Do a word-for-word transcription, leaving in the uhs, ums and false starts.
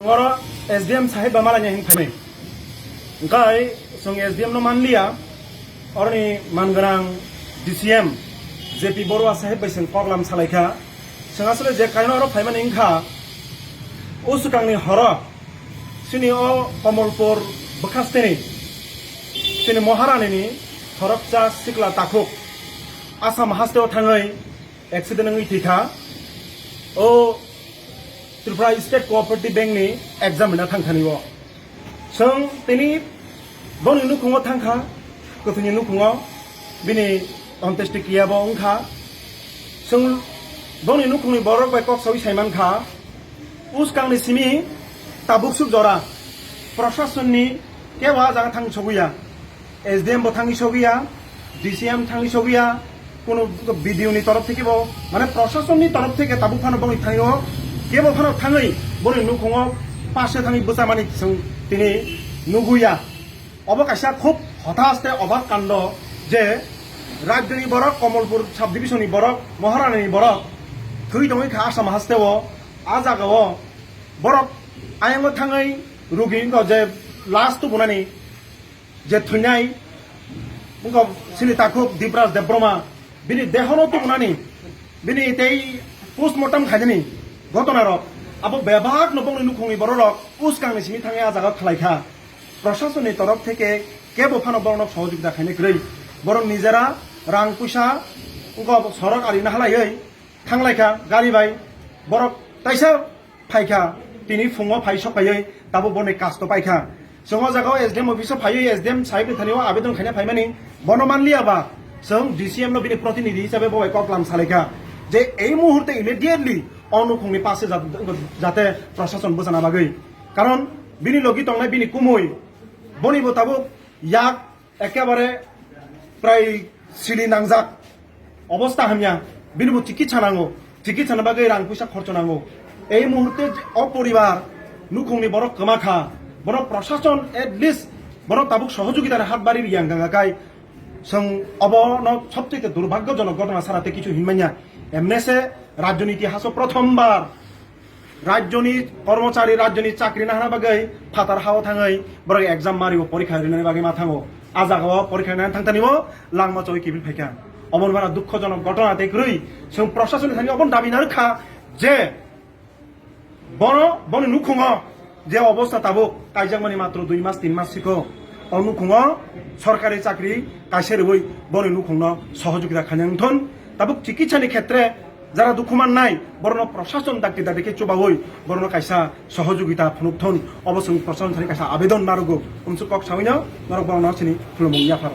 Oro S D M sahib ba malanya hin phainai. Hingkai chwng S D M no manliya, oroni mangwrang D C M J P Borua sahib bai chwng koklam salaikha. Chwng aswk je kaino oro phaimani wngkha, o swkangni horo chini o Komolpur bwkhasteni chini Maharani ni khoroksa sikla takhuk Assam hasteo thangwi accident wngwi thwikha. O Tripura State Cooperative Bank ni exam rwna thangthani o. Chwng tini boni nukhungo thangkha, kwthwini nukhungo bini antyeshtikriya bo wngkha. Chwng boni nukhungni borok bai kok sawi saimankha, uskangni simi tabuksuk jora proshasonni kebo a jaga thang sogwiya. S D M bo thangwi sogwiya, D C M thangwi sogwiya, kuno B D O ni torof theke bo, mane proshasonni torof theke tabuk phano boni thango, kebo phano thangwi boni nukhungo pase thangwi bwchamani chwng tini nuguya. Obo kaisa khub hotaste obak kando je rajyoni borok, Komolpur sub division ni borok, Maharani ni borok thwi tongwi kha Assam hasteo, a jagao borok ayango thangwi rugi wngkha je last tubunani je thwinai wngkha chini takhuk Dipraj Debbarma, bini dehono tubunani, bini tei postmortem khainani gotona rok, abo bebak no bongni nukhungni borok rok uskangni simi thangwi a jaga khlai kha. Proshasonni torof theke kebo phano borok no sohojogita khainai kwrwi, borok nijera rang puisa wngkha sorok ari nahalaiwi thanglai kha gari bai, borok taisa phaikha, tini phungo phai sok phaiwi tabuk boni kasto paikha. Chwng o jaga o S D M office o phaiwi S D M sahib ni thani o abedon khaina phaimani, bono manliya ba chwng D C M no bini protinidhi hisabe bo bai koklam salaikha je ei muhurte immediately o nukhungni pase jat-, jate proshashon bwchana bagwi, karon bini logi tongnai bini kumui boni bo tabuk yak ekebare prai sili nangjak obostha hamya, bini bo chikitsa nango, chikitsani bagwi rang puisa khorcho nango. Ei muhurte o poribar nukhungni borok kwma kha, borok proshashon at least borok tabuk sohojogitani hat bari riyang ganga kai chwng obono sobchete durbhagyojonok ghotona sara tei kichu hinmanya. Emnese rajyoni itihaso prothombar rajyoni kormochari, rajyoni chakri nahana bagwi phatar hao thangwi borok exam mario, porikha rinani bagwi ma thango. A jagao porikha rinani thangtani bo langma choi kiphil phaikha. Omo ni bana dukhojonok ghotona tei kwrwi chwng proshasonni thani obo dabi narwkha je bono, boni nukhungo je obostha tabuk kaijakmani matro dui mas, tin mas siko, o nukhungo sorkari chakri kaisa rwui boni nukhungno sohojogita khaina wngthon. Tabuk chikitsani khetre jara dukhu mannai, borokno proshashon dakti dakti khe chubaui borokno kaisa sohojogita phunukthon, obo chwng proshashon thani kaisa abedon narugo. Umsuk kok sawino norok borokno chini khulumung yapharo.